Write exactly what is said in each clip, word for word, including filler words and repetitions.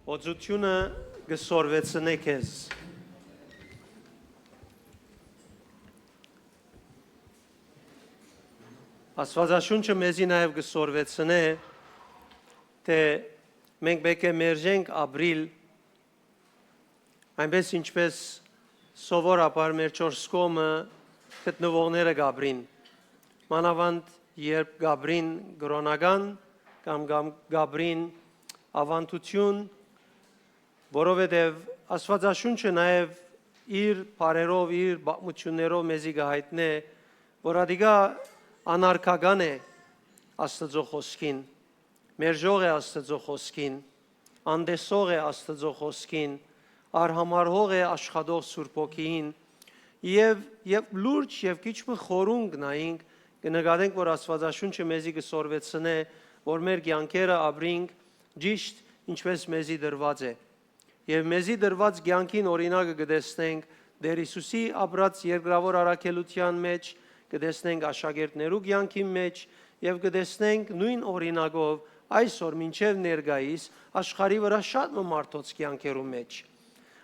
Օծութիւնը կը սորվեցնէ քեզ։ Աստուածաշունչը մեզի նաեւ կը սորվեցնէ, թէ մենք պէտք է մերժենք ապրիլ այնպէս, ինչպէս սովորաբար մեր չորս կողմը գտնուողները կ'ապրին, մանաւանդ երբ կ'ապրին կրօնական կամ, կամ կ'ապրին աւանդութիւն, որովհետեւ Աստուածաշունչը նաեւ իր բառերով, իր պատմութիւններով մեզի կը յայտնէ, որ ատիկա անարգական է Աստուծոյ խօսքին, մերժող է Աստուծոյ խօսքին, անտեսող է Աստուծոյ խօսքին, արհամարհող է աշխատող Սուրբ Հոգիին, եւ, եւ լուրջ եւ քիչ մը խորունկ նայինք, կը նկատենք, որ Աստուածաշունչը մեզի կը սորվեցնէ, որ մեր կեանքերը ապրինք ճիշդ ինչպէս մեզի տրուած է։ Եւ մեզի տրուած կեանքին օրինակը կը տեսնենք Տէր Յիսուսի ապրած երկրաւոր առաքելութեան մէջ, կը տեսնենք աշակերտներու կեանքին մէջ եւ կը տեսնենք նոյն օրինակով այսօր մինչեւ ներկայիս աշխարհի վրայ շատ մը մարդոց կեանքերու մէջ։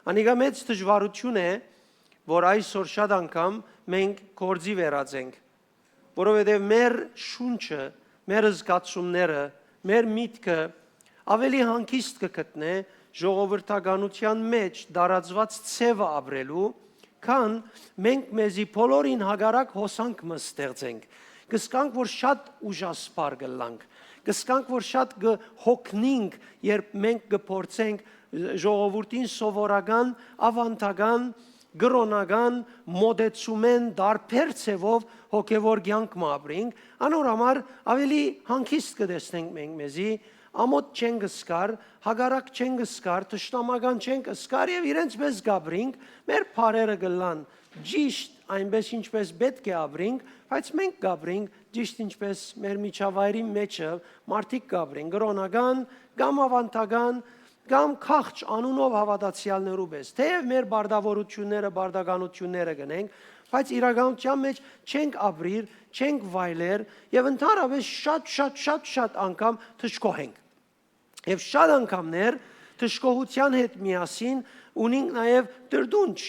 Անիկա մեծ դժուարութիւն է, որ այսօր շատ անգամ մենք գործի վերած ենք, որովհետեւ մեր շունչը, մեր զգացումները, մեր միտքը աւելի հանգիստ կը գտնէ ժողովրդականութեան մէջ տարածուած ձեւը ապրելու, քան մենք մեզի բոլորին հակառակ հոսանք մը ստեղծենք։ Կ'զգանք, որ շատ ուժասպառ կ'ըլլանք, կ'զգանք, որ շատ կը հոգնինք, երբ մենք կը փորձենք ժողովուրդին սովորական, աւանդական, կրօնական մոտեցումէն տարբեր ձեւով հոգեւոր կեանք մը ապրինք, անոր համար աւելի հանգիստ կը տեսնենք մենք մեզի, ամօթ չենք զգար, հակառակ չենք զգար, թշնամական չենք զգար եւ իրենց պէս կ'ապրինք, մեր բառերը կ'ըլլան ճիշտ այնպէս, ինչպէս պէտք է ապրինք, բայց մենք կ'ապրինք ճիշտ ինչպէս մեր միջավայրի մէջը մարդիկ կ'ապրին, կրօնական կամ աւանդական, կամ քաղջ անունով հաւատացեալներու պէս։ Թէեւ մեր բարդաւորութիւնները, բարդականութիւնները կ'ընենք, բայց իրականութեան մէջ չենք ապրիր, չենք վայլեր եւ ընդհանրապէս շատ, շատ, շատ, շատ անգամ դժգոհ ենք։ Եւ շատ անգամներ դժգոհութեան հետ միասին ունինք նաեւ տրտունջ,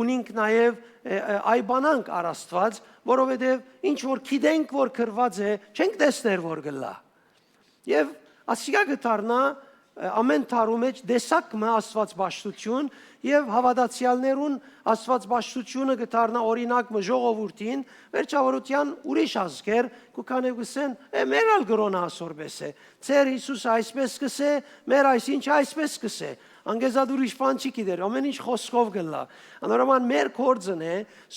ունինք նաեւ, ը, ը, այբանանք առ Աստուած, որովհետեւ ինչ որ գիտենք, որ գրուած է, չենք տեսներ, որ կ'ըլլայ։ Եւ ասիկա կը դառնայ, ը, ամէն դարու մէջ տեսակ մը Աստուածպաշտութիւն եւ հաւատացեալներուն Աստուածպաշտութիւնը կը դառնայ օրինակ մը ժողովուրդին, վերջաւորութեան ուրիշ ազգեր կու գան եւ կ'ըսեն, «Է, մեր ալ կրօնը ասոր պէս է։ Ձեր Յիսուսը այսպէս կ'ըսէ, մեր այսինչը այսպէս կ'ըսէ»։ Անկեզատ ուրիշ բան չի գիտեր, ամէն ինչ խօսքով կ'ըլլայ։ Անորոման մեր գործն է,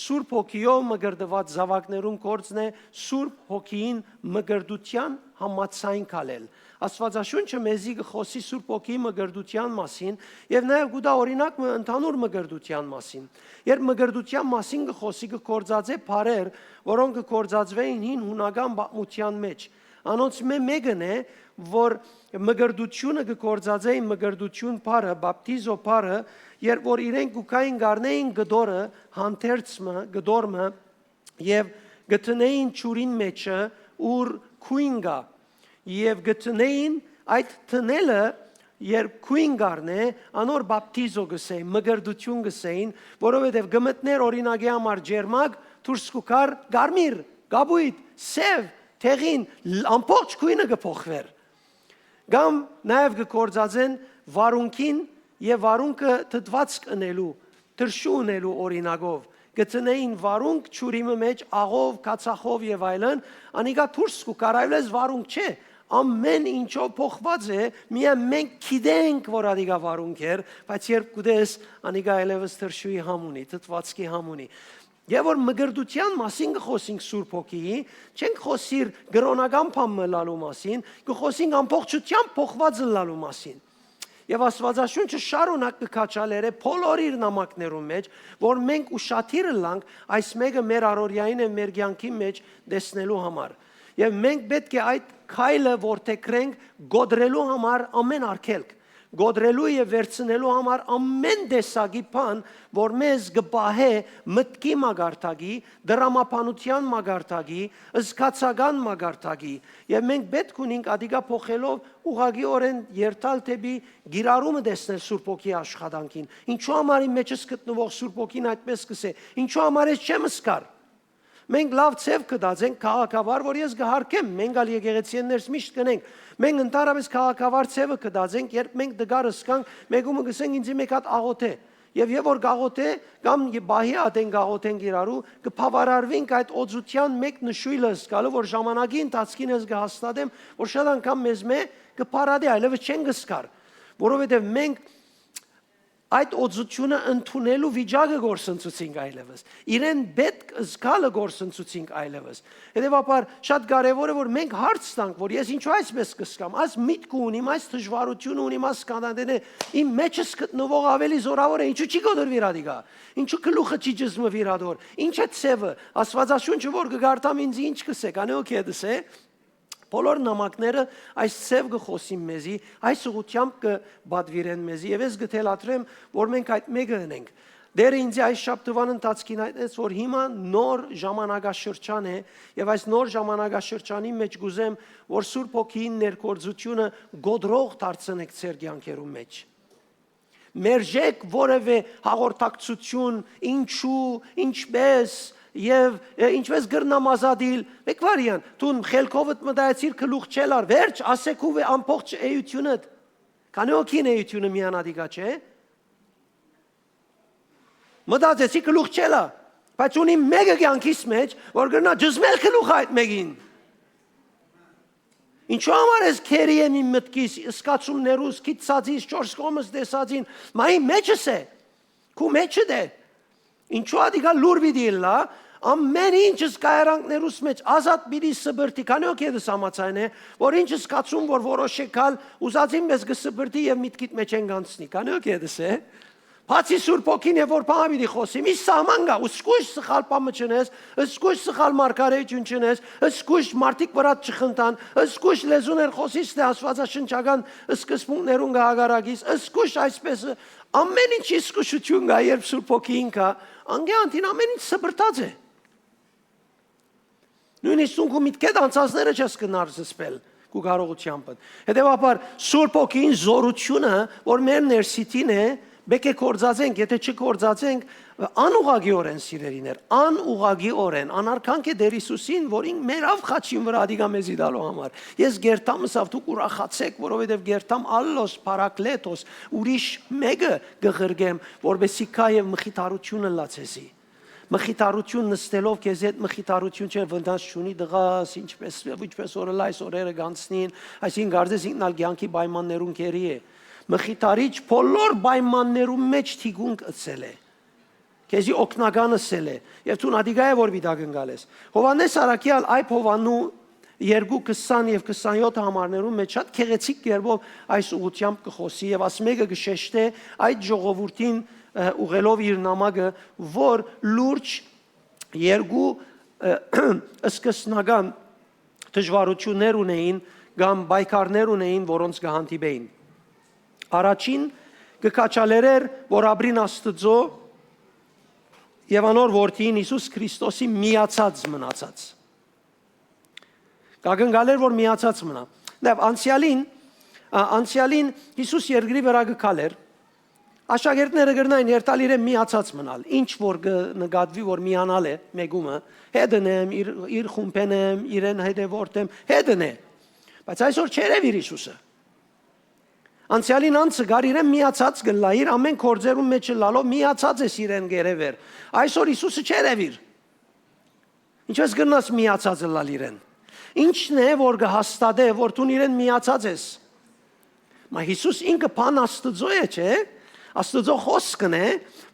Սուրբ Հոգիով մկրտուած զաւակներուն գործն է Սուրբ Հոգիին մկրտութեան համաձայն քալել։ Աստուածաշունչը մեզի կը խօսի Սուրբ Հոգիի մկրտութեան մասին եւ նաեւ կու տայ օրինակ մը ընդհանուր մկրտութեան մասին։ Երբ մկրտութեան մասին կը խօսի, կը գործածէ բառեր, որոնք կը գործածուէին հին յունական պատմութեան մէջ։ Անոնցմէ մէկն է, որ մկրտութիւնը կը գործածէին մկրտութիւն բառը, բապտիզո բառը, երբ որ իրենք կու գային կ'առնէին կտորը, հանդերձ մը, կտոր մը, եւ կը դնէին ջուրին մէջը, ուր գոյն կայ, եւ կը դնէին, այդ դնելը, երբ գոյն կ'առնէ, անոր բապտիզո կ'ըսէին, մկրտութիւն կ'ըսէին, որովհետեւ կը մտնէր, օրինակի համար, ճերմակ, դուրս կու գար կարմիր, կապոյտ, սեւ, դեղին, լ-, ամբողջ գոյնը կը փոխուէր։ Կամ նաեւ կը գործածեն վարունգին եւ վարունգը դտուածք ընելու, թռչու ընելու օրինակով։ Կը դնէին վարունգ ջուրի մը մէջ աղով, քացախով եւ այլն, անիկա դուրս կու գար, այլեւս վարունգ չէ, ամէն ինչով փոխուած է, միայն մենք գիտենք, որ անիկա վարունգ էր, բայց երբ կու տես, անիկա այլեւս թռչուի համ ունի, դտուածքի համ ունի։ Եւ որ մկրտութեան մասին կը խօսինք Սուրբ Հոգիի, չենք խօսիր կրօնական բան մը ըլլալու մասին, կը խօսինք ամբողջութեամբ փոխուած ըլլալու մասին։ Եւ Աստուածաշունչը շարունակ կը քաջալերէ բոլոր իր նամակներուն մէջ, որ մենք ուշադիր ըլլանք այս մէկը մեր առօրեային եւ մեր կեանքին մէջ տեսնելու համար։ Եւ մենք պէտք է այդ քայլը որդեգրենք կոտրելու համար ամէն արգելք, կոտրելու եւ վերցնելու համար ամէն տեսակի բան, որ մեզ կը պահէ մտքի մակարդակի, տրամաբանութեան մակարդակի, զգացական մակարդակի։ Եւ մենք պէտք ունինք ատիկա փոխելով ուղղակիօրէն երթալ դէպի կիրառումը տեսնել Սուրբ Հոգի աշխատանքին։ Ինչու համար իմ մեջս գտնուող Սուրբ Հոգին այդպես կ'ըսէ։ Ինչու համար ես չեմ զգար։ Մենք լաւ ձեւ կը տածենք քաղաքավար, որ ես կը յարգեմ, մենք ալ եկեղեցիներս միշտ կ'ընենք։ Մենք ընդհանրապես քաղաքավար ձեւը կը տածենք, երբ մենք տկար զգանք, մէկումը կ'ըսենք, «Ինծի մէկ հատ աղօթէ»։ Եւ երբ որ կ'աղօթէ, կամ պահի ատեն կ'աղօթենք իրարու, կը բաւարարուինք այդ օծութեան մէկ նշոյլը զգալը, որ ժամանակի ընթացքին ես կը հաստատեմ, որ շատ անգամ մեզմէ կը փարատի, այլեւս չենք զգար, որովհետեւ մենք այդ օծութիւնը ընդունելու վիճակը կորսնցուցինք այլեւս։ Իրեն պէտք զգալը կորսնցուցինք այլեւս։ Հետեւաբար շատ կարեւոր է, որ մենք հարց տանք, որ ես ինչու այսպես կ'զգամ, այս միտքը ունիմ, այս դժուարութիւնը ունիմ, այս կանանտենէ իմ մեջս գտնուող ավելի զօրաւոր է, ինչու չի կոտրուիր ատիկա, ինչու գլուխը չի ճզմուիր ատոր, ինչ է ձեւը, Աստուածաշունչը որ կը կարդամ ինձ ինչ կ'ըսէ, կանէ օքեյ դսե։ Բոլոր նամակները այս ձեւ կը խօսին մեզի, այս ուղղութեամբ կը պատուիրեն մեզի, եւ ես կը թելադրեմ, որ մենք այդ մէկը ընենք։ Տէրը ինձի այս շաբթուան ընթացքին հայտնեց, որ հիմա նոր ժամանակաշրջան է, եւ այս նոր ժամանակաշրջանի մէջ կ'ուզեմ, որ Սուրբ Հոգիին ներգործութիւնը կոտրող դարձնեք ձեր կեանքերուն մէջ։ Մերժեք որեւէ հաղորդակցութիւն, ինչու, ինչպես եւ, ը, ինչպես կրնամ ազատիլ։ Մէկ վարիան, դուն խելքովդ մտայեցիր, գլուխ չել ար, վերջ, ասէ քու վե ամբողջ էութիւնդ։ Քանի օքին էութիւնը միան ատիկա չէ։ Մտածեցի, գլուխ չել ա, բայց ունի մէկը կեանքիս մէջ, որ կրնայ ճզմել գլուխը այդ մէկին։ Ինչու համար ես քերի եմ իմ մտքիս, զգացումներուս, գիտցածիս, չորս կողմս տեսածին, մա իմ մեջս է, քու մեջդ է։ Ինչու ատիկա լուր պիտի ըլլայ, ամեն ինչ զգայարանքներուս մէջ ազատ պիտի սպրտի, քանի օքեյ դս համաձայն է, որ ինչ զգացում որ որոշ է գալ, ուզածին մեզ կը սպրտի եւ միտքիդ մէջ են կանցնի, քանի օքեյ դս է։ Բացի Սուրբ Հոգին եւ որ բան պիտի խօսի, մի սահման կայ, ու զգույշ սխալ բան մը չընես, զգույշ սխալ մարգարեութիւն չընես, զգույշ մարդիկ վրադ չխնդան, զգույշ լեզուներ խօսիս թէ աստուածաշնչական սկզբունքներուն կը հակառակիս, զգույշ այսպես, ամեն ինչ զգուշութիւն կայ, երբ Սուրբ Հոգին կայ, անկէ անդին ամեն ինչ սպրտած է։ Նոյնիսկ դուն քու միտքեդ անցածները չես կրնար զսպել քու կարողութեամբդ։ Հետեւաբար, Սուրբ Հոգին զօրութիւնը, որ մեր ներսիդին է, պէտք է գործածենք, եթե չգործածենք, անուղղակիօրէն, սիրելիներ, անուղղակիօրէն, անարգանք է Տեր Յիսուսին, որ ինք մեր աւղ խաչին վրայ ատիկա մեզի տալու համար։ Ես կերտամ ըսաւ, դուք ուրախացէք, որովհետեւ կերտամ ալլոս, փարակլեթոս, ուրիշ մէկը կը ղրկեմ, որպեսզի գայ եւ մխիթարութիւն ըլլայ ձեզի։ Մխիթարութիւն նստելով քեզի հետ մխիթարութիւն չէ, վնաս չունի, տղաս, ինչպես, ինչպես որ ըլլայ այս օրերը կանցնին, այսինքն կարծես ինքն ալ կեանքի պայմաններուն գերի է։ Մխիթարիչ բոլոր պայմաններուն մէջ թիկունք ըցել է, քեզի օգնական ըսել է, եւ դուն ատիկա է որ պիտի ակնկալես։ Հովհաննէս առաքեալ այբ Հովանու երկու քսան եւ քսանյոթ համարներուն մէջ շատ գեղեցիկ կերպով այս ուղղութեամբ կը խօսի եւ աս մէկը կը շեշտէ այդ ժողովուրդին, ը, ուղղելով իր նամակը, որ լուրջ երկու, ը, սկզբնական դժուարութիւններ ունէին կամ պայքարներ ունէին, որոնց կը հանդիպէին։ Առաջին կը քաջալերէր, որ ապրին Աստուծոյ եւ անոր որդին Յիսուս Քրիստոսի միացած մնացած։ Կակնկալէր, որ միացած մնայ։ Նաեւ անցեալին, ա, անցեալին Յիսուս երկրի վրայ կը քալէր։ Աշակերտները կրնային երթալ իրեն միացած մնալ, ինչ որ կը նկատուի, որ միանալ է մեկումը, հետն եմ, իր, իր խումբեն եմ, իրեն հետեւորդ եմ, հետն է։ Բայց այսօր չերեւիր Յիսուսը։ Անցեալին անցը գար իրեն միացած կ'ըլլայ, իր ամեն գործերուն մէջ ըլլալով միացած ես իրեն կ'երեւեր։ Այսօր Յիսուսը չերեւիր։ Ինչպես կրնաս միացած ըլլալ իրեն։ Ի՞նչն է, որ կը հաստատէ, որ դուն իրեն միացած ես։ Մա Յիսուս ինքը բան Աստուծոյ է, չէ՞։ Աստուծոյ խօսքն է,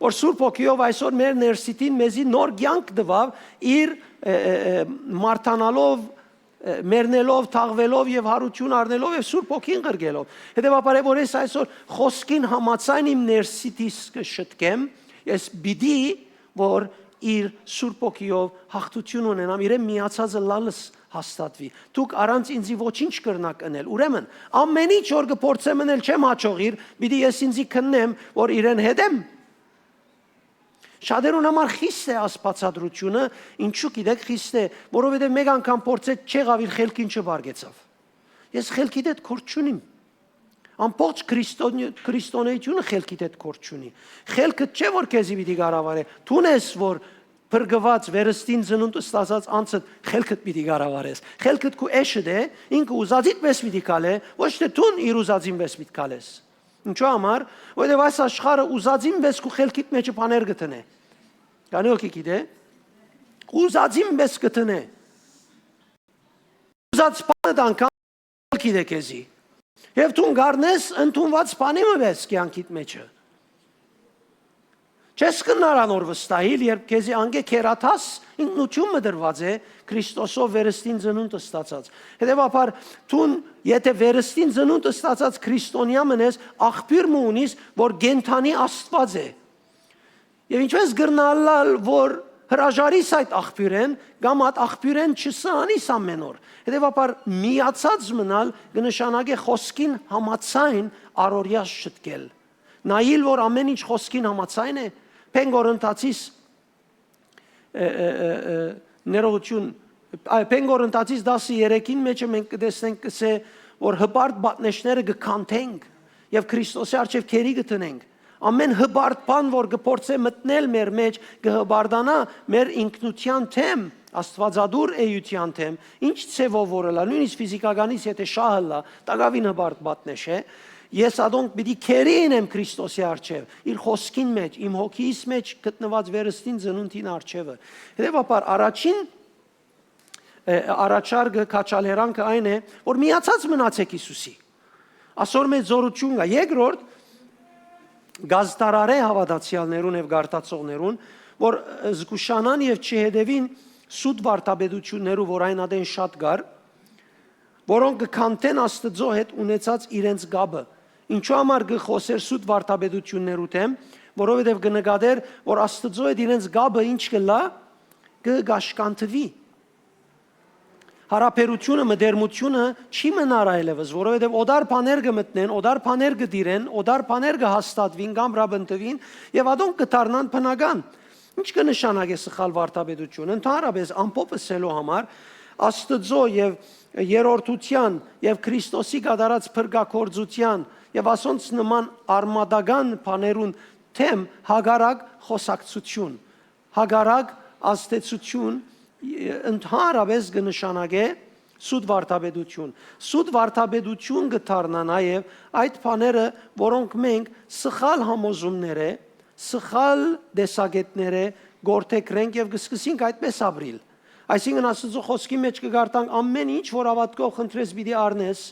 որ Սուրբ Հոգիով այսօր մեր ներսիտին մեզի նոր կեանք տուաւ իր, ը, ը, ը, մարդանալով, ը, մեռնելով, թաղուելով եւ յարութիւն առնելով եւ Սուրբ Հոգին ղրկելով։ Հետեւաբար է, որ ես այսօր խօսքին համաձայն իմ ներսիտիս կը շտկեմ, ես պիտի, որ իր Սուրբ Հոգիով հաղթութիւն ունենամ, իրեն միացած ըլլալս հաստատուի։ Դուք առանց ինծի ոչինչ կրնաք ընել։ Ուրեմն, ամեն ինչ որ կը փորձեմ ընել, չեմ հաջողիր, պիտի ես ինծի քննեմ, որ իրեն հետ եմ։ Շատերուն համար խիստ է այս բացատրությունը, ինչու գիտեք խիստ է, որովհետև մեկ անգամ փորձեց չեղաւ, իր խելքին չբարգեցաւ։ Ես խելքիդ հետ գործ չունիմ։ Ամբողջ քրիստոնյ-, քրիստոնեությունը խելքիդ հետ գործ չունի։ Խելքդ չէ, որ քեզի պիտի կառավարէ։ Դուն ես, որ փրկուած, վերստին ծնունդ ստացած անձդ խելքդ պիտի կառավարես։ Խելքդ քու էշդ է, ինքը ուզածիդ պէս պիտի քալէ, ոչ թէ դուն իր ուզածին պէս պիտի քալես։ Ինչու համար, որովհետև այս աշխարհը ուզածին պէս քու խելքիդ մէջը բաներ կը դնէ։ Քանի՞ հոգի գիտէ, ուզածին պէս կը դնէ։ Ուզած բանը անգամ գիտէ քեզի։ Եւ դուն կառնես ընդունուած բանի մը պէս կեանքիդ մէջը։ Չես կրնար անոր վստահիլ, երբ քեզի անգէ քերաթաս ինքնութիւն մը տրուած է Քրիստոսով վերստին ծնունդ ստացած։ Հետեւաբար, դուն, եթէ վերստին ծնունդ ստացած քրիստոնեայ մըն ես, աղբիւր մը ունիս, որ կենդանի Աստուած է։ Եւ ինչպէս կրնալալ, որ հրաժարիս այդ աղբիւրէն, կամ այդ աղբիւրէն չսանիս ամեն օր։ Հետեւաբար, միացած մնալ կը նշանակէ խօսքին համաձայն առօրեաս շտկել։ Նայիլ, որ ամեն ինչ խօսքին համաձայն է, Փեն Կորինթացիս, ը, ը, ը, ը, ներողություն, այ, Փեն Կորինթացիս տասը երեքին մէջը մենք կը տեսնենք, կսէ, որ հպարտ պատնեշները կը քանթենք եւ Քրիստոսի առջեւ քերի կը դնենք։ Ամեն հպարտ բան, որ կը փորձէ մտնել մեր մէջ, կը հպարտանայ մեր ինքնութեան թեմ, աստուածատուր էութեան թեմ, ինչ ձեւով որ ըլլայ, նոյնիսկ ֆիզիքականից եթէ շահ ըլլայ, տակաւին հպարտ պատնեշ է, ես ատոնք պիտի քերի ընեմ Քրիստոսի առջեւ, իր խօսքին մէջ, իմ հոգիս մէջ գտնուած վերստին ծնունդին առջեւը։ Հետեւաբար, առաջին, ը, առաջարկը, քաջալերանքը այն է, որ միացած մնացեք Յիսուսի։ Ասոր մեջ զորութիւն կայ։ Երկրորդ, կազդարարէ հաւատացեալներուն եւ գարտացողներուն, որ, ը, զգուշանան եւ չհետեւին սուտ վարդապետութիւններու, որ այն ատեն շատ կար, որոնք կը քանթեն Աստուծոյ հետ ունեցած իրենց կապը։ Ինչու համար կը խօսէր սուտ վարդապետութիւններու դէմ, որովհետեւ կը նկատէր, որ Աստուծոյ հետ իրենց կապը ինչ կ'ըլլայ, կը կաշկանդուի։ Յարաբերութիւնը, մտերմութիւնը չի մնար այլեւս, որովհետեւ օտար բաներ կը մտնեն, օտար բաներ կը տիրեն, օտար բաներ կը հաստատուին կամ ռապ ընտուին եւ ատոնք կը դառնան բնական։ Ինչ կը նշանակէ սխալ վարդապետութիւն։ Ընդհանրապէս, ամփոփ ըսելու համար, Աստուծոյ եւ երրորդութեան եւ Քրիստոսի կատարած փրկագործութեան եւ ասոնց նման արմատական բաներուն դէմ հակառակ խօսակցութիւն, հակառակ ազդեցութիւն, ը, ընդհանրապէս կը նշանակէ սուտ վարդապետութիւն։ Սուտ վարդապետութիւն կը դառնայ նաեւ այդ բաները, որոնք մենք սխալ համոզումներէ, սխալ տեսակէտներէ գործեգրենք եւ կը սկսենք այդպէս ապրիլ։ Այսինքն, Աստուծոյ խօսքի մէջ կը կարդանք. «Ամեն ինչ, որ հաւատքով խնդրես, պիտի առնես»։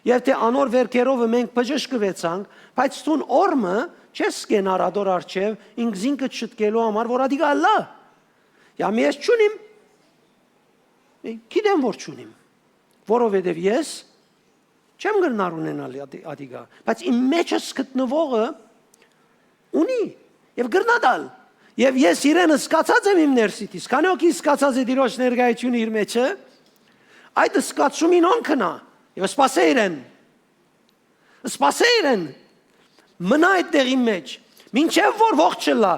Եթէ անոր վերքերովը մենք բժշկուեցանք, բայց դուն օր մը չես կենար ատոր առջեւ ինքզինքդ շտկելու համար, որ ատիկա ըլլայ։ Յամ ես չունիմ, գիտեմ որ չունիմ, որովհետեւ ես չեմ կրնար ունենալ ատի-, ատիկա, բայց իմ մեջս գտնուողը ունի եւ կրնայ տալ։ Եւ ես իրեն զգացած եմ իմ ներսից։ Քանի՞ հոգի զգացած է Տիրոջ ներկայությունը իր մեջը, այդ զգացումին հոն գնայ եւ սպասէ իրեն։ Սպասէ իրեն։ Մնայ այդ տեղին մէջ, մինչեւ որ ողջ ըլլայ,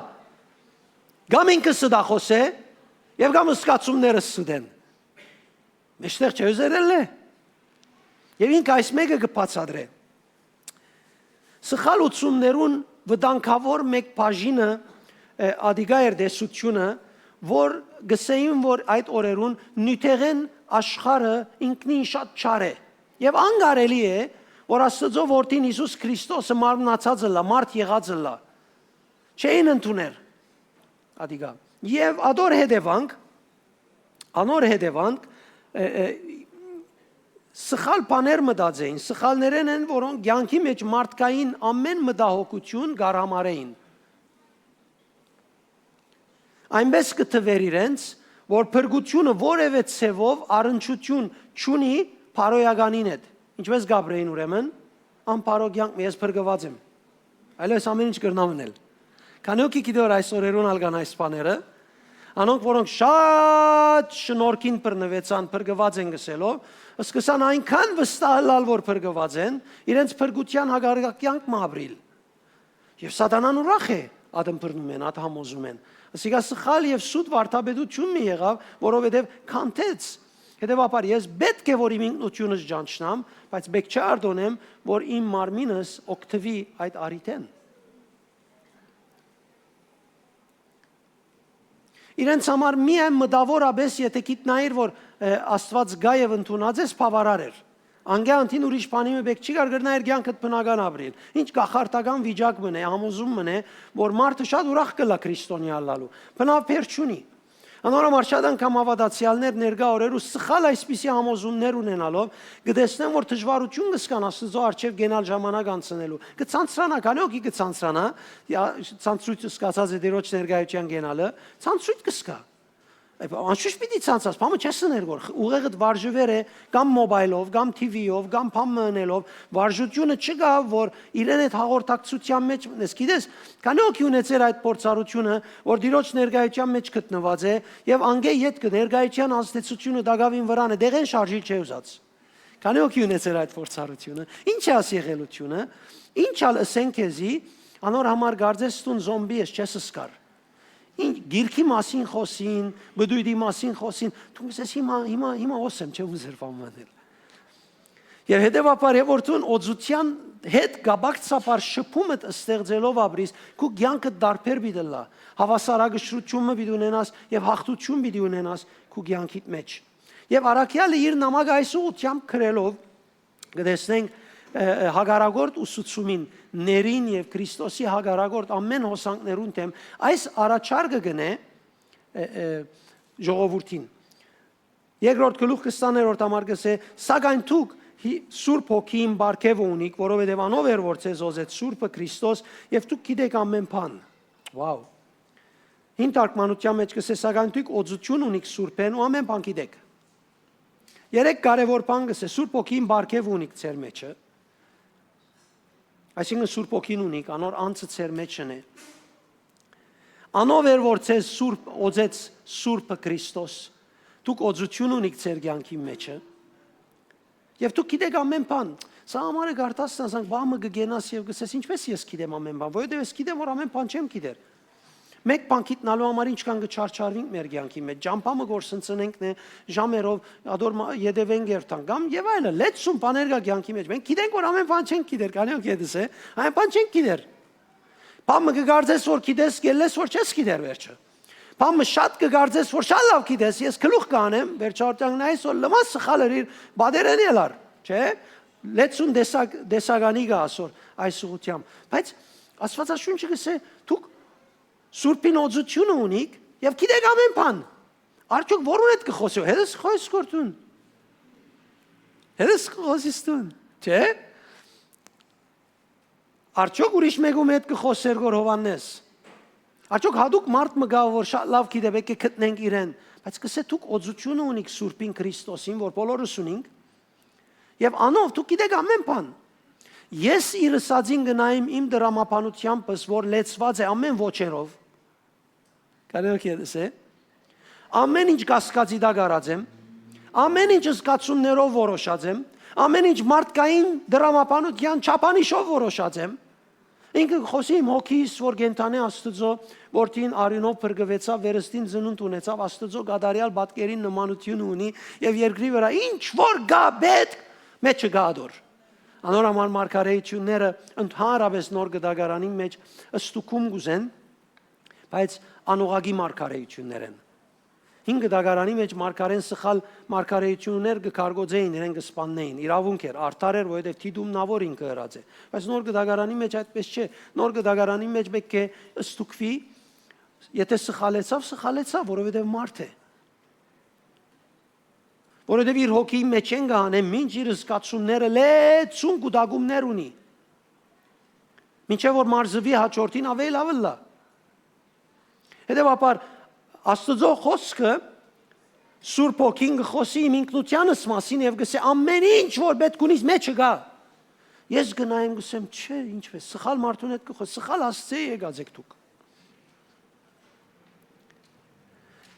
կամ ինքս ստա խօսէ, եւ կամ զգացումներս ստեն։ Մէջտեղ չէ, ուզերել է։ Եւ ինքը այս մէկը կը բացատրէ։ Սխալ ուսումներուն վտանգաւոր մէկ բաժինը, ը, ատիկա էր տեսությունը, որ գսեին, որ այդ օրերուն նիւթեղէն աշխարհը ինքնին շատ չար է։ Եւ անկարելի է, որ Աստուծոյ որդին Յիսուս Քրիստոսը մարմնացած ըլլայ, մարդ եղած ըլլայ։ Չէին ընդուներ ատիկա։ Եւ ատոր հետեւանք, անոր հետեւանք, ը, ը, սխալ բաներ մտածեին, սխալներէն են, որոնք կեանքի մէջ մարդկային ամեն մտահոգութիւն կ'արհամարհէին։ Այնպէս կը թուէր իրենց, որ փրկութիւնը որեւէ ձեւով առնչութիւն չունի բարոյականին հետ։ Ինչպէս կ'ապրէին ուրեմն, անբարոյ կեանք մը, ես փրկուած եմ։ Այլ ես ամեն ինչ կրնամ ընել։ Քանի՞ հոգի գիտէ, որ այս օրերուն ալ կան այս բաները, Անոնք, որոնք շատ շնորհքին բռնուեցան, փրկուած են գսելով, սկսան այնքան վստահ ըլլալ, որ փրկուած են, իրենց փրկութեան հակառակ կեանք մը ապրիլ։ Եւ Սատանան ուրախ է, ատմբռնում են, ատ համոզում են։ Ասիկա սխալ եւ սուտ վարդապետություն մի եղաւ, որովհետեւ քանթեց։ Հետեւաբար, ես պէտք է, որ իմ ինքնությունս ճանչնամ, բայց պէտք չէ արտոնեմ, որ իմ մարմինս օգտուի այդ առիթէն։ Իրենց համար միայն մտաւորապէս, եթէ գիտնայիր, որ, ը, Աստուած կայ եւ ընդունած ես, բաւարար էր։ Անկէ անդին ուրիշ բանի մը պէտք չի կար, կրնայիր կեանքդ բնական ապրիլ։ Ինչ կախարդական վիճակ մը է, համոզում մը է, որ մարդը շատ ուրախ կ'ըլլայ քրիստոնեայ ըլլալու։ Բնավ բեր չունի։ Անոր համար շատ անգամ հաւատացեալներ ներկայ օրերու սխալ այսպիսի համոզումներ ունենալով, կը տեսնեն, որ դժուարութիւն կը զգան Աստուծոյ առջեւ կենալ ժամանակ անցնելու։ Կը ցանցրանայ, քանի՞ հոգի կը ցանցրանայ, յա, ցանցրոյթ սկսած է Տիրոջ ներկայութեան կենալը, ցանցրոյթ կը զգայ։ Անշուշտ պիտի ցանցաս, բանը չես ըներ, որ ուղեղդ վարժուեր է կամ մոբայլով, կամ թի վիով, կամ բան մը ընելով, վարժութիւնը չկայ, որ իրեն այդ հաղորդակցութեան մէջ մտնես։ Գիտես, քանի՞ հոգի ունեցեր այդ փորձառութիւնը, որ Տիրոջ ներկայութեան մէջ գտնուած է, եւ անկէ ետքը ներկայութեան ազդեցութիւնը տակաւին վրան է, դեղեն շարժիլ չէ ուզած։ Քանի՞ հոգի ունեցեր այդ փորձառութիւնը։ Ի՞նչ է աս եղելութիւնը, ի՞նչ ալ ըսեն քեզի, անոր համար կարծես դուն զոմբի ես, չես սկար։ Ինչ, գիրքի մասին խօսին, բդոյտի մասին խօսին, դու կ'ըսես, «Հիմա, հիմա, հիմա ոսեմ, չէ՞, ուզեր բան անել»։ Եւ հետեւաբար, եւ որ դուն օծութեան հետ կապակցաբար շփումդ ստեղծելով ապրիս, քու կեանքը տարբեր պիտի ըլլայ, հաւասարակշռութիւն մը պիտի ունենաս եւ յաղթութիւն պիտի ունենաս քու կեանքիդ մէջ։ Եւ առաքեալը իր նամակը այս ուղղութեամբ գրելով, կը տեսնենք, ը, ը, հակառակորդ ուսուցումին, ներին եւ Քրիստոսի հակառակորդ ամէն հոսանքներուն դէմ այս առաջարկը կ'ընէ, ը, ը, ժողովուրդին։ Երկրորդ գլուխ քսաներորդ համար կ'ըսէ. «Սակայն դուք հի-, Սուրբ Հոգիին պարգեւը ունիք, որովհետեւ անով էր, որ ձեզ օծեց Սուրբը Քրիստոս, եւ դուք գիտեք ամէն բան»։ Վաու։ Հին թարգմանութեան մէջ կ'ըսէ. «Սակայն դուք օծութիւն ունիք Սուրբէն ու ամէն բան գիտեք»։ Երեք կարեւոր բան կ'ըսէ. Սուրբ Հոգին պարգեւը ունիք ձեր մէջը, այսինքն Սուրբ Հոգին ունիք, անոր անձը ձեր մէջն է։ Անով էր, որ ձեզ Սուրբ, օծեց Սուրբը Քրիստոս, դուք օծութիւն ունիք ձեր կեանքի մէջը, եւ դուք գիտեք ամէն բան։ Սա համար է կարդաս, ասենք, բան մը կը կենաս եւ կ'ըսես, «Ինչպէս ես գիտեմ ամէն բան, որովհետեւ ես գիտեմ, որ ամէն բան չեմ գիտեր»։ Մեկ բան գիտնալու համար ինչքան կը չարչարվենք մեր կեանքի մէջ, ճամբայ մը կորսնցնենք նե, ժամերով, ադոր մը ետեւենք երթանք, կամ եւ այլը, լեցուն բաներ կայ կեանքի մէջ։ Մենք գիտենք, որ ամէն բան չենք գիտեր, քանի որ գիտես է, ամէն բան չենք գիտեր։ Բան մը կը կարծես, որ գիտես, գելլես, որ չես գիտեր վերջը։ Բան մը շատ կը կարծես, որ շատ լաւ գիտես, ես գլուխ կանեմ, վերջարդյալ նայես, որ լմա սխալ էր իր բادرեն ելար, չէ՞։ Լեցուն տեսակ-, տեսականի կայ ասոր այս ուղղութեամբ։ Բայց Աստվածաշունչը կ'ըսէ, դուք Սուրբին օծութիւնը ունիք եւ գիտեք ամէն բան։ Արդյոք որուն հետ կը խօսի, հետս խօսի կորթուն։ Հետս կը խօսիս դուն, չէ՞։ Արդյոք ուրիշ մեկու հետ կը խօսեր գոր Հովհաննես։ Արդյոք հատուկ մարդ մը կայ, որ շատ լաւ գիտէ, պէտք է գտնենք իրեն, բայց կ'ըսէ, դուք օծութիւնը ունիք Սուրբին Քրիստոսին, որ բոլորս ունինք, եւ անով դուք գիտեք ամէն բան։ Ես իր ըսածին կը նայեմ իմ դրամաբանութեամբս, որ լեցուած է ամէն ոճերով։ Կարելի է դեսե։ Ամէն ինչ կասկածի տակ առած եմ, ամէն ինչ զգացումներով որոշած եմ, ամէն ինչ մարդկային դրամաբանության չափանիշով որոշած եմ։ Ինքը կը խօսի իմ հոգիս, որ կենդանի Աստուծոյ որդին արիւնով փրկուեցաւ, վերստին ծնունդ ունեցաւ, Աստուծոյ կատարեալ պատկերին նմանութիւնը ունի եւ երկրի վրայ ինչ որ կայ պէտք, մէջը կայ ադոր։ Անոր համար մարգարէությունները ընդհանրապես նոր կտակարանին մէջ ստուգում կ'ուզեն, բայց անուղղակի մարգարէություններ են։ Հին կտակարանի մէջ մարգարէն սխալ մարգարէություններ կը կարգոծէին, իրեն կը սպաննէին։ Իրաւունք էր, արդար էր, որովհետեւ դիտումնաւոր ինքը ըրած է։ Բայց նոր կտակարանի մէջ այդպես չէ։ Նոր կտակարանի մէջ պէտք է ստուգուի, եթե սխալեցաւ, սխալեցաւ, որովհետեւ մարդ է։ Որովհետեւ իր հոգիի մէջէն կը հանէ, մինչ իր զգացումները լեցուն կուտակումներ ունի։ Մինչեւ որ մարզուի հաջորդին աւելի լաւ ըլլայ։ Հետեւաբար, Աստուծոյ խօսքը Սուրբ Հոգին կը խօսի իմ ինքնութեանս մասին եւ կ'ըսէ, «Ամէն ինչ որ պէտք ունիս, մէջը կայ»։ Ես կը նայեմ, կ'ըսեմ, «Չէ, ինչպէս, սխալ մարդուն հետ կը խօս, սխալ Աստծեէ եկած էք դուք»։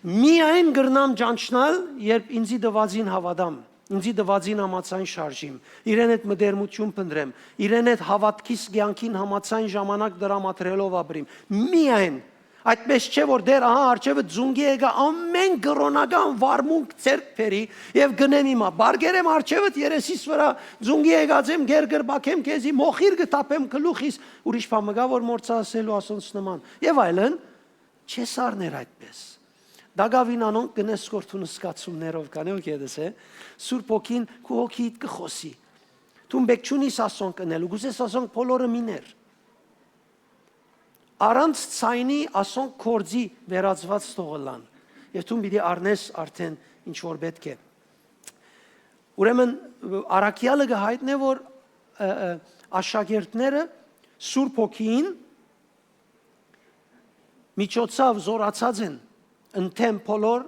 Միայն կրնամ ճանչնալ, երբ ինծի տուածին հաւատամ, ինծի տուածին համաձայն շարժիմ, իրեն հետ մտերմութիւն փնտրեմ, իրեն հետ հաւատքիս կեանքին համաձայն ժամանակ տրամադրելով ապրիմ։ Միայն այդպես չէ, որ Տէր, ահա, առջեւը ծունկի եկայ, ամէն կրօնական վարմունք ձեռք բերի եւ գնեմ հիմա։ Բարգերեմ առջեւը երեսիս վրայ, ծունկի եկած եմ, գերգրբակեմ քեզի, մոխիր կը թափեմ գլուխիս, ուրիշ բան մը կա, որ մոռցայ ասելու ասոնց նման, եւ այլն։ Չես առներ այդպես։ Տակաւին անոնք կ'ընես, որ դուն զգացումներով կանե ու կ'ետես, է։ Սուրբ Հոգին քու հոգիդ կը խօսի։ Դուն պէտք չունիս ասոնք ընելու, կ'ուզես ասոնք բոլորը մինես։ Առանց ձայնի ասոնք գործի վերածուած թող ըլլան։ Եւ դուն պիտի առնես արդէն ինչ որ պէտք է։ Ուրեմն, առաքեալը կը յայտնէ, որ, ը, ը, աշակերտները Սուրբ Հոգին միջոցաւ զօրացած են ընդդէմ բոլոր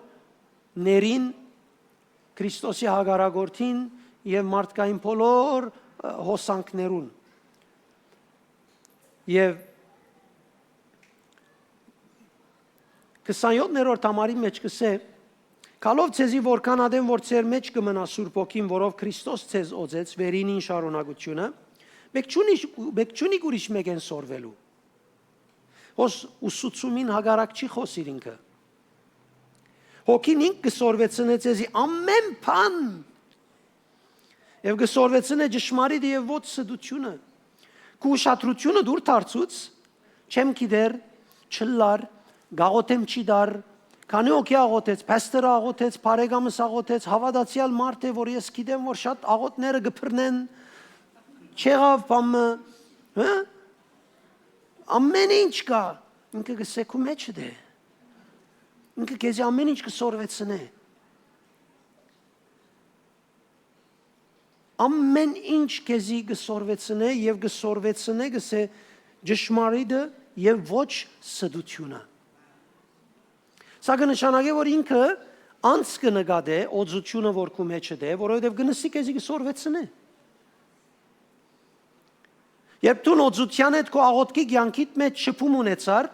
ների, Քրիստոսի հակառակորդին եւ մարդկային բոլոր, ը, հոսանքներուն։ Եւ քսանեօթերորդ համարի մէջ կ'ըսէ. «Քալով ձեզի, որքան ատեն որ ձեր մէջ կը մնայ Սուրբ Հոգին, որով Քրիստոս ձեզ օծեց», վերինին շարունակութիւնը, մէկ չունի, մէկ չունի ուրիշ մէկէն սորվելու։ Հոս ուսուցումին հակառակ չի խօսիր ինքը։ Հոգին ինք կը սորվեցնէ ձեզի ամէն բան։ Եւ կը սորվեցնէ ճշմարիտը եւ ոչ ստությունը։ Քու ուշադրութիւնը դուր դարձուց, չեմ գիտեր, չլար, գաղութեմ չի դար, քանի օքի աղոթեց, փաստերը աղոթեց, բարեկամս աղոթեց, հաւատացեալ մարդ է, որ ես գիտեմ, որ շատ աղոթները կը բռնեն, չեղաւ բան մը, հը? Ամեն ինչ կա, ինքը կ'ըսէ քու մէջդ է։ Ինքը քեզի ամեն ինչ կը սորվեցնէ։ Ամեն ինչ քեզի կը սորվեցնէ եւ կը սորվեցնէ, կ'ըսէ, ճշմարիտը եւ ոչ ստությունը։ Սա կը նշանակէ, որ ինքը անց կը նկատէ օծութիւնը, որ քու մէջդ է, որովհետեւ կը նշի քեզի կը սորվեցնէ։ Երբ դուն օծութեան հետ քու աղոթքի կեանքիդ մէջ շփում ունեցար,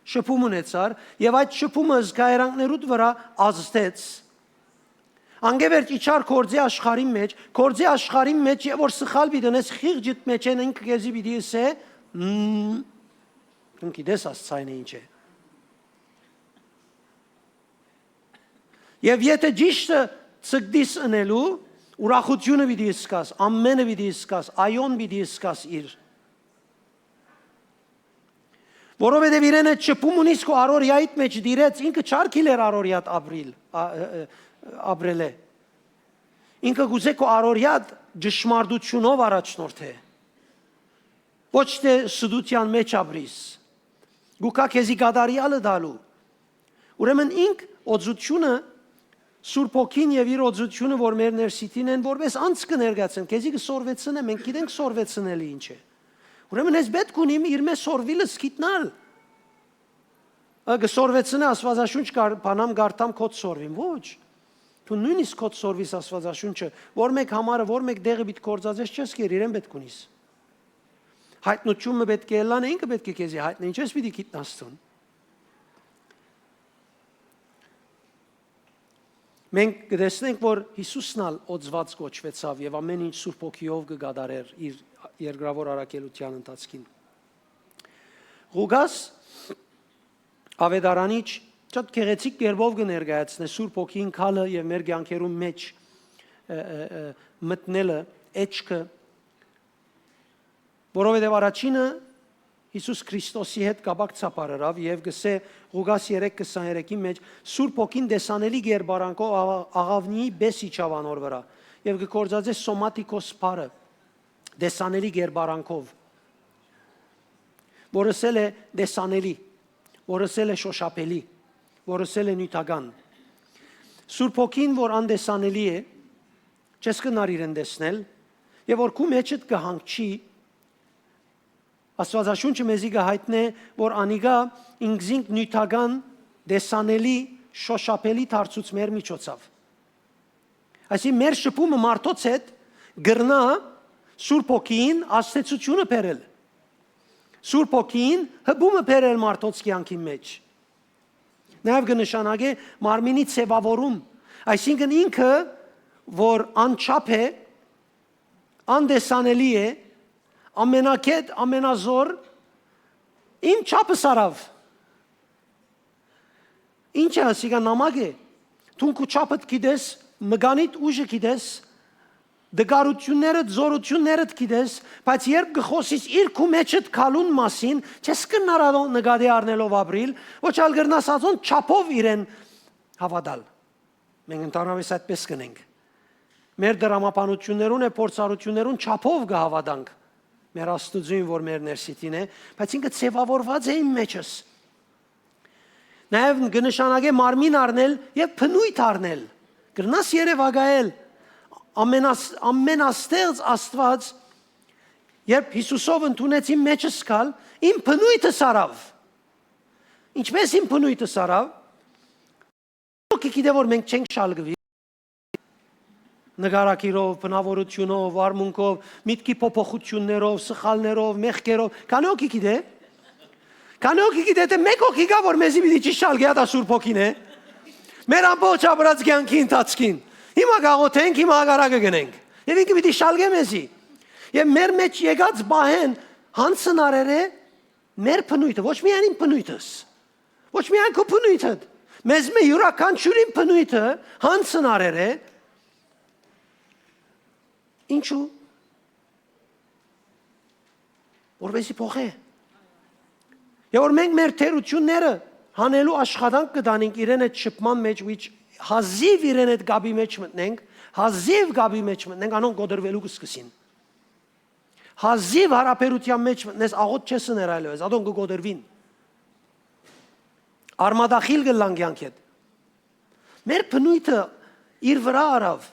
շփում ունեցար, եւ այդ շփումը զգայարանքներուդ վրայ ազդեց, անկէ վերջ իջար գործի աշխարհին մէջ, գործի աշխարհին մէջ, եւ որ սխալ պիտի ընես, խիղճդ մէջ են ինքը քեզի պիտի ըսէ, «Մմ, դուն գիտես աս ձայնը ինչ է»։ Եւ եթէ ճիշդը ցկտիս ընելու, ուրախութիւնը պիտի զգաս, ամէնը պիտի զգաս, այոն պիտի զգաս իր։ Որովհետեւ իրեն հետ շփում ունիս քու առօրեայիդ մէջ դիրեց, ինքը չարքիլեր առօրեայդ ապրիլ, ա, ը, ը, ապրելէ։ Ինքը կ'ուզէ քու առօրեայդ ճշմարտութիւնով առաջնորդէ, ոչ թէ ստության մէջ ապրիս։ Գուկա քեզի կատարեալը տալու։ Ուրեմն ինք օծութիւնը, Սուրբ Հոգին եւ իր օծութիւնը, որ մեր ներսիդին են, որպես անց կը ներկայացնեն, քեզի կը սորվեցնեն, մենք գիտենք սորվեցնելը ինչ է։ Ուրեմն ես պէտք ունիմ իր մէջ սորվիլս գիտնալ։ Ը, կը սորվեցնէ Աստուածաշունչ կար-, բանամ կարդամ քոդ սորվիմ, ոչ։ Դու նոյնիսկ քոդ սորվիս Աստուածաշունչը, որ մէկ համարը, որ մէկ դեղը պիտի գործածես չես կեր, իրեն պէտք ունիս։ Հայտնություն մը պէտք է ելլան, ինքը պէտք է քեզի հայտնի, ինչպես պիտի գիտնաս դուն։ Մենք կը տեսնենք, որ Յիսուսն ալ օծված կոչուեցաւ եւ ամեն ինչ Սուրբ Հոգիով կը կատարէր իր երկրաւոր առաքելութեան ընթացքին։ Ղուկաս, աւետարանիչ, շատ գեղեցիկ կերպով կը ներկայացնէ Սուրբ Հոգին գալը եւ մեր կեանքերուն մէջ, ը, ը, ը, մտնելը, էջքը, որովհետեւ առաջինը Յիսուս Քրիստոսի հետ կապակ ծափարարաւ եւ կ'ըսէ Ղուկաս երեք քսաներեքի մէջ. «Սուրբ Հոգին տեսանելի կերպարանքով աղ-, աղաւնիի պէս իջաւ անոր վրայ եւ կը գործածէ սոմատիկոս բառը, տեսանելի կերպարանքով», որ ըսել է տեսանելի, որ ըսել է շոշափելի, որ ըսել է նիւթական։ Սուրբ Հոգին, որ անտեսանելի է, չես կրնար իրեն տեսնել, եւ որ քու մէջդ կը հանգչի, Աստուածաշունչը մեզի կը յայտնէ, որ անիկա ինքզինք նիւթական, տեսանելի, շոշափելի դարձուց մեր միջոցաւ։ Այսինքն, մեր շփումը մարդոց հետ կրնայ Սուրբ Հոգին ազդեցութիւնը բերել, Սուրբ Հոգին հպումը բերել մարդոց կեանքին մէջ։ Նաեւ կը նշանակէ մարմինի ձեւաւորում։ Այսինքն ինքը, որ անչափ է, անտեսանելի է, ամենակետ, ամենազոր, իմ չափս առաւ։ Ի՞նչ է ասիկա, նամակ է։ Դուն քու չափդ գիտես, մկանիդ ուժը գիտես, դգարութիւններդ, զօրութիւններդ գիտես, բայց երբ կը խօսիս իր քու մեջդ քալուն մասին, չես կրնար ատոնք նկատի առնելով ապրիլ, ոչ ալ կրնաս ածոնց չափով իրեն հաւատալ։ Մենք ընդհանրապես այդպես կ'ընենք։ Մեր դրամաբանութիւններուն եւ փորձառութիւններուն չափով կը հաւատանք մեր Աստուծոյն, որ մեր ներսիդին է, բայց ինքը ձեւաւորուած է իմ մեջս։ Նաեւ կը նշանակէ մարմին առնել եւ բնոյթ առնել։ Կրնաս երեւակայել ամենաս-, ամենաստեղծ Աստուած, երբ Յիսուսով ընդունեց իմ մեջս գալ, իմ բնոյթս առաւ։ Ինչպե՞ս իմ բնոյթս առաւ։ Ո՞ք գիտէ որ մենք չենք շալկուի նկարագիրով, բնաւորութիւնով, արմունքով, միտքի փոփոխութիւններով, սխալներով, մեղքերով։ Քանի՞ ո՞ք գիտէ։ Քանի՞ ո՞ք գիտէ, թէ մէկ ո՞ք կայ որ մեզի պիտի չի շալկի, ատա Սուրբ Հոգին է։ Մեր ամբողջ ապրած կեանքի ընթացքին։ Հիմա կաղոթենք, հիմա հակառակը կ'ընենք։ Եւ ինքը պիտի շալկէ մեզի։ Եւ մեր մէջ եկած պահեն յանցն առեր է մեր բնոյթը, ոչ միայն իմ բնոյթս, ոչ միայն քու բնոյթդ, մեզմէ իւրաքանչիւրին բնոյթը յանցն առեր է։ Ինչու՞։ Որպեսզի փոխէ։ Եւ որ մենք մեր թերութիւնները հանելու աշխատանք կը տանենք իրեն այդ շփման մէջ, which հազիւ իրեն այդ կապի մէջ մտնենք, հազիւ կապի մէջ մտնենք, անոնք կոտրուելու կը սկսին։ Հազիւ յարաբերութեան մէջ մտնես, աղոթ չես ըներ այլեւս, ատոնք կը կոտրուին։ Արմատախիլ կ'ըլլան կեանքէդ։ Մեր բնոյթը իր վրայ առաւ,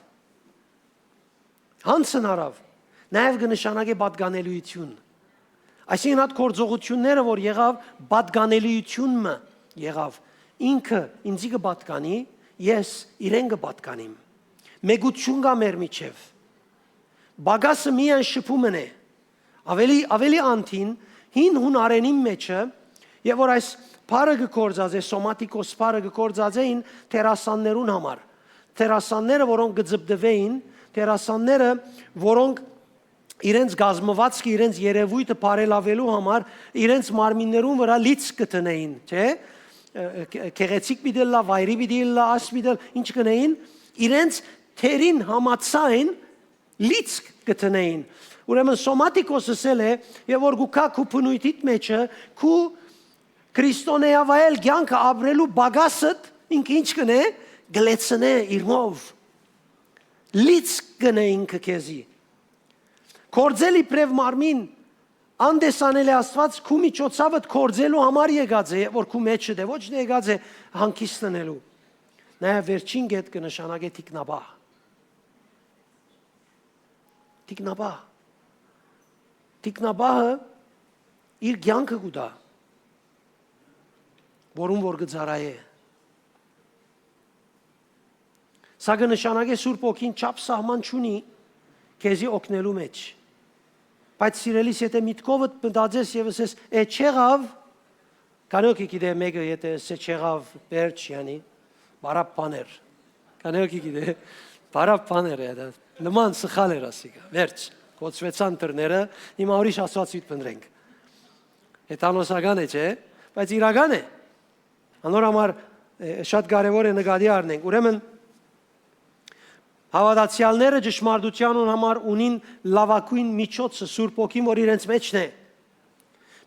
յանցն առաւ, նաեւ կը նշանակէ պատկանելիութիւն։ Այսինքն, այդ գործողութիւնները, որ եղաւ, պատկանելիութիւն մը եղաւ։ Ինքը ինծի կը պատկանի, ես իրեն կը պատկանիմ։ Մեկութիւն կայ մեր միջեւ։ Պակասը միայն շփումն է։ Աւելի, աւելի անդին, հին յունարէնին մէջը, եւ որ այս բառը կը գործածէ, սոմատիկոս բառը կը գործածէին դերասաններուն համար։ Դերասանները, որոնք կը ձպտուէին, դերասանները, որոնք իրենց կազմուածքը, իրենց երեւոյթը բարելաւելու համար, իրենց մարմիններուն վրայ լիցք կը դնէին, չէ՞։ Ը, ը, գեղեցիկ պիտի ըլլայ, վայրի պիտի ըլլայ, աս պիտի ըլլայ, ինչ կ'ընէին, իրենց դերին համաձայն լիցք կը դնէին։ Ուրեմն սոմատիկոս ըսել է, եւ որ կու գայ քու բնոյթիդ մէջը, քու քրիստոնեավայել կեանքը ապրելու պակասդ, ինքը ինչ կ'ընէ, կը լեցնէ իրմով։ Լիցք կ'ընէ ինքը քեզի։ Գործել իբրեւ մարմին, անտեսանելի Աստուած քու միջոցավդ գործելու համար եկած է, որ քու մէջդ է, ոչ թէ եկած է հանգիստ ընելու։ Նաեւ վերջին կետ կը նշանակէ թիկնապահ։ Թիկնապահ։ Թիկնապահը իր կեանքը կու տայ, որուն որ կը ծառայէ։ Սա կը նշանակէ Սուրբ Հոգին չափ սահման չունի քեզի օգնելու մէջ։ Բայց, սիրելիս, եթէ միտքովդ մտածես եւ ըսես, «Է, չեղաւ», քանի՞ ո՞ք գիտէ մէկը, եթէ ըսէ «չեղաւ», վերջ, յանի, բարապ բան էր։ Քանի՞ ո՞ք գիտէ, բարապ բան էր, դա նման սխալ էր, ասիկա, վերջ, կոչուեցան դռները, հիմա ուրիշ Աստուած պիտի փնտռենք։ Հեթանոսական է, չէ՞, բայց իրական է։ Անոր համար, է, շատ կարեւոր է նկատի առնենք։ Ուրեմն, հաւատացեալները ճշմարտութեան համար ունին լաւագոյն միջոցը, Սուրբ Հոգին, որ իրենց մէջն է։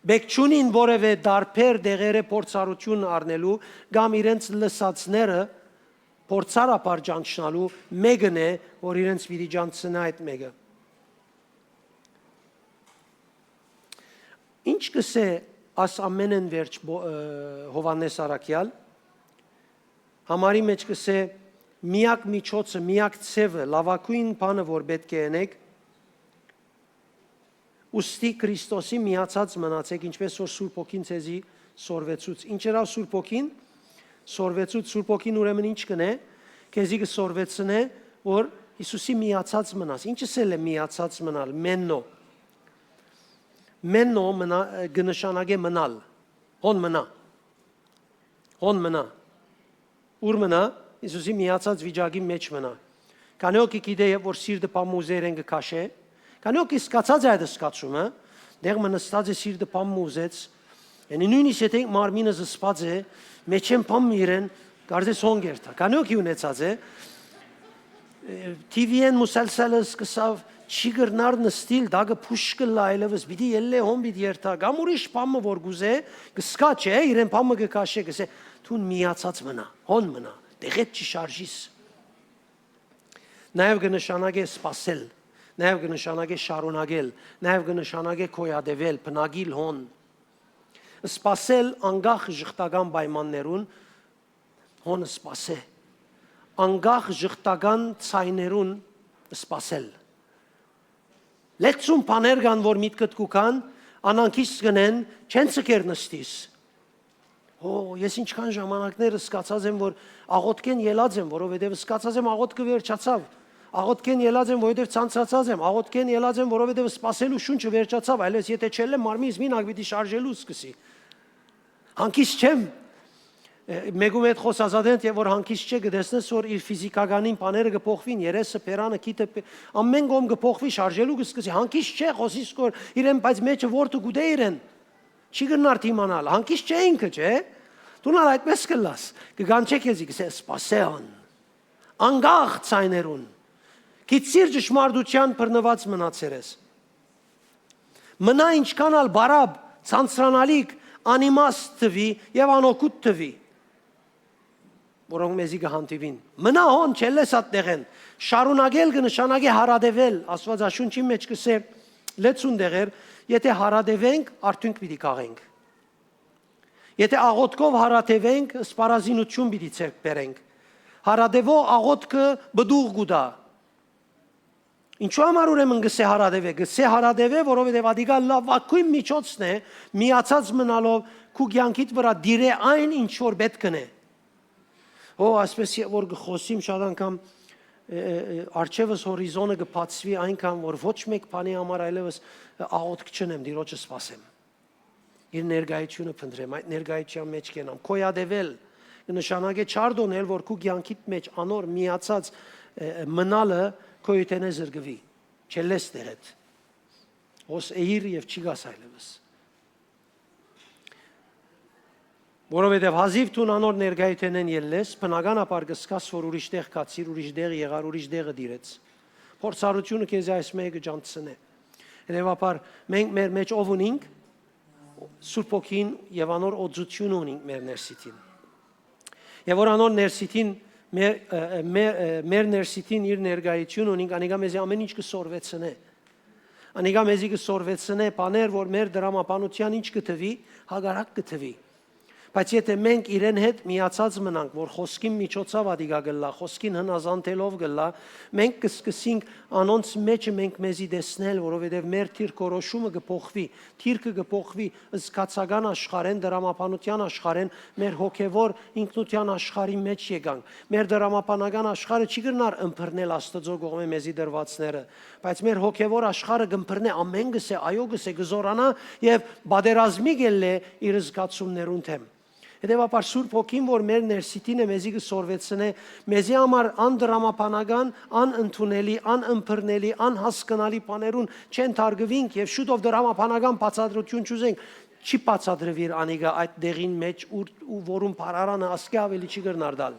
Պէք չունին որեւէ տարբեր դեղերէ փորձառութիւն առնելու կամ իրենց լսածները փորձառաբար ճանչնալու, մէկն է, որ իրենց պիտի ճանչնայ այդ մէկը։ Ինչ կ'ըսէ աս ամենէն վերջ Բո-, ը, Յովհաննէս առաքեալ։ Համարի մէջ կ'ըսէ, միակ միջոցը, միակ ձեւը, լաւագոյն բանը, որ պէտք է ընեք, ուստի Քրիստոսի միացած մնացեք, ինչպես որ Սուրբ Հոգին ձեզի սորվեցուց։ Ինչ ըրաւ Սուրբ Հոգին, սորվեցուց։ Սուրբ Հոգին ուրեմն ինչ կ'ընէ, քեզի կը սորվեցնէ, որ Յիսուսի միացած մնաս։ Ինչ ըսել է միացած մնալ, մեննո։ Մեննո մնա-, կը նշանակէ մնալ, հոն մնայ, հոն մնայ։ Ուր մնայ, Յիսուսի միացած վիճակի մէջ մնայ։ Քանի՞ հոգի գիտէ, երբ որ սիրտը բան մը ուզեր են կը քաշէ, քանի՞ հոգի սկացած է այդ սկացումը, դեղ մը նստած է, սիրտը բան մը ուզեց, յանի նոյնիսկ եթե մարմինը զսպած է, մեջէն բան մը իրեն կարծես հոն կերթայ։ Քանի՞ հոգի ունեցած է, TV-ն մուսալսալը սկսաւ, չի կրնար նստիլ, դա կը փուշ կը լայլվս, պիտի ելլէ հոն պիտի երթայ, կամ ուրիշ բան մը որ կուզէ, կը սկաչէ, իրեն բան մը կը քաշէ, կսէ, «Դուն միացած մնա, հոն մնա, տեղեդ չի շարժիս»։ Նաեւ կը նշանակէ սպասել, նաեւ կը նշանակէ շարունակել, նաեւ կը նշանակէ գոյատեւել, բնակիլ հոն։ Սպասել անկախ ժխտական պայմաններուն, հոն սպասէ, անկախ ժխտական ձայներուն սպասել։ Լեցուն բաներ կան, որ միտքդ կու գան, անհանգիստ կ'ընեն, չեն ցկեր նստիս։ Օ, ես ինչքան ժամանակներ սկացած եմ, որ աղօթքէն ելած եմ, որովհետեւ սկացած եմ, աղօթքը վերջացաւ։ Աղօթքէն ելած եմ, որովհետեւ ցանցացած եմ, աղօթքէն ելած եմ, որովհետեւ սպասելու շունչը վերջացաւ, այլեւս եթե չելլեմ, մարմինս մինակ պիտի շարժելու սկսի։ Հանգիստ չեմ։ Մէկու մէտ խոսած ատեն, եւ որ հանգիստ չէ, կը տեսնես, որ իր ֆիզիքականին բաները կը փոխուին, երեսը, բերանը, քիթը, պե-, ամեն կողմ կը փոխուի, շարժելու կը սկսի, հանգիստ չէ, խօսիս կոր իրեն, բայց մեջը որդը գուտէ իրեն, չի կրնար դիմանալ, հանգիստ չէ ինքը, չէ՞։ Դուն ալ այդպես կ'ըլլաս, կը կանչէ քեզի, կսէ, «Սպասե ան, անկախ ձայներուն, գիցիր ճշմարտութեան բռնուած մնացեր ես։ Մնա ինչքան ալ բարապ, ցանցրանալիք, անիմաստ թուի եւ անօգուտ թուի, որոնք մեզի կը հանդիպին։ Մնա հոն, չելլես ատտեղէն»։ Շարունակել կը նշանակէ հարատեւել։ Աստուածաշունչին մէջ կսէ լեցուն դեղեր, եթե հարատեւենք, արդիւնք պիտի քաղենք։ Եթե աղօթքով հարատեւենք, սպառազինութիւն պիտի ձեռք բերենք։ Հարատեւող աղօթքը պտուղ կու տայ։ Ինչու համար ուրեմն կսէ հարատեւէ։ Կսէ հարատեւէ, որովհետեւ ատիկա լաւագոյն միջոցն է, միացած մնալով քու կեանքիդ վրայ դիրե այն, ինչ որ պէտք կ'ընէ։ Օ, այսպես է, որ կը խօսիմ շատ անգամ, ը, ը, ը, առջեւս հորիզոնը կը բացուի այնքան, որ ոչ մէկ բանի համար այլեւս աղօթք չընեմ, Տիրոջը սպասեմ։ Իր ներկայությունը փնտրեմ, այդ ներկայության մէջ կենամ։ Գոյատեւել կը նշանակէ չարդ օնել, որ քու կեանքիդ մէջ անոր միացած, ը, ը, մնալը քոյութենէ զրկուի, չելլես տեղեդ։ Հոս էիր եւ չի գաս այլեւս։ Որովհետեւ հազիւ դուն անոր ներկայութենէն ելլես, բնականաբար կը զգաս, որ ուրիշ տեղ գացիր, ուրիշ տեղ եղար, ուրիշ տեղը դիրեց։ Փորձառութիւնը քեզի այս մէկը ջանցնէ։ Հետեւաբար, մենք մեր մէջ ով ունինք, Սուրբ Հոգին եւ անոր օծութիւնը ունինք մեր ներսիդին։ Եւ որ անոր ներսիդին, մեր, ը, ը, մեր, ը, մեր ներսիդին իր ներկայությունը ունինք, անիկա մեզի ամեն ինչ կը սորվեցնէ։ Անիկա մեզի կը սորվեցնէ բաներ, որ մեր դրամաբանութեան ինչ կը թուի, հակառակ կը թուի։ Բայց եթե մենք իրեն հետ միացած մնանք, որ խօսքին միջոցով ատիկա կ'ըլլայ, խօսքին հնազանդելով կ'ըլլայ, մենք կը սկսենք անոնց մէջը մենք մեզի տեսնել, որովհետեւ մեր դիրքորոշումը կը փոխուի, դիրքը կը փոխուի, զգացական աշխարհէն, դրամաբանութեան աշխարհէն, մեր հոգեվոր ինքնութեան աշխարհի մէջ եկանք։ Մեր դրամաբանական աշխարհը չի կրնար ըմբռնել Աստուծոյ կողմէ մեզի տրուածները, բայց մեր հոգեվոր աշխարհը կ'ըմբռնէ, ամէն կսէ, այո կսէ, կը զօրանայ եւ պատերազմի կ'ելլէ իր զգացումներուն դէմ։ Հետեւաբար Սուրբ Հոգին, որ մեր ներսիդին է, մեզի կը սորվեցնէ, մեզի համար անդրամաբանական, անընդունելի, անըմբռնելի, անհասկնալի բաներուն չեն թարգուինք եւ շուտով դրամաբանական բացատրութիւն չուզենք, չի բացատրուիր անիկա այդ դեղին մէջ, ուր, ու որուն փարարանը ասկէ աւելի չի կրնար տալ։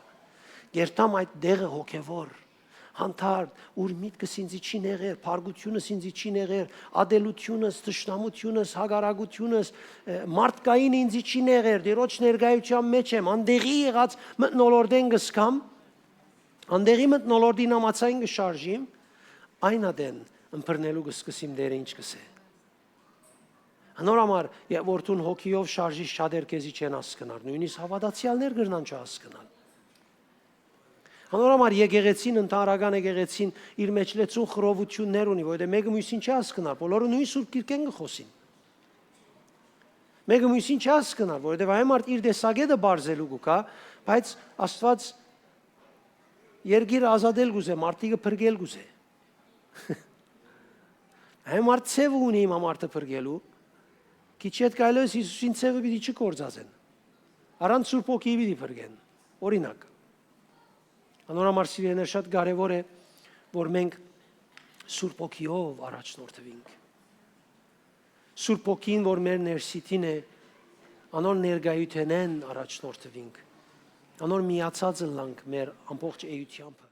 Կերտամ այդ դեղը հոգեվոր, հանդարտ, ուր միտքս ինձի չի նեղեր, փառքությունս ինձի չի նեղեր, ատելությունս, թշնամությունս, հակառակությունս, ը, մարդկային ինձի չի նեղեր, Տիրոջ ներկայութեան մէջ եմ, անդեղի եղած մթնոլորտէն կսկամ, անդեղի մթնոլորտին համաձայն կը շարժիմ, այն ատեն ըմբռնելու կը սկսիմ Տէրը ինչ կսէ։ Անոր համար, երբ որ դուն հոգիով շարժիս, շատեր քեզի չեն հասկնար, նոյնիսկ հաւատացեալներ կրնան չհասկնալ։ Անոր համար եկեղեցին, ընդհանրական եկեղեցին իր մէջ լեցուն խռովութիւններ ունի, որովհետեւ մէկը միւսին չի հասկնար, բոլորը նոյն Սուրբ Գիրքէն կը խօսին։ Մէկը միւսին չի հասկնար, որովհետեւ այն մարդ իր տեսակետը բարձելու կու գայ, բայց Աստուած երկիրը ազատել կուզէ, մարդիկը փրկել կուզէ։ Այն մարդ ցեւը ունի հիմա մարդը փրկելու, քիչ յետ կայլոյս Յիսուսին ցեւը պիտի չկործածեն։ Առանց Սուրբ Հոգիի պիտի փրկեն։ Օրինակ, Անոր համար, սիրելիներ, շատ կարեւոր է, որ մենք Սուրբ Հոգիով առաջնորդուինք։ Սուրբ Հոգին, որ մեր ներսիդին է, անոր ներկայութենէն առաջնորդուինք, անոր միացած ըլլանք մեր ամբողջ էութեամբը։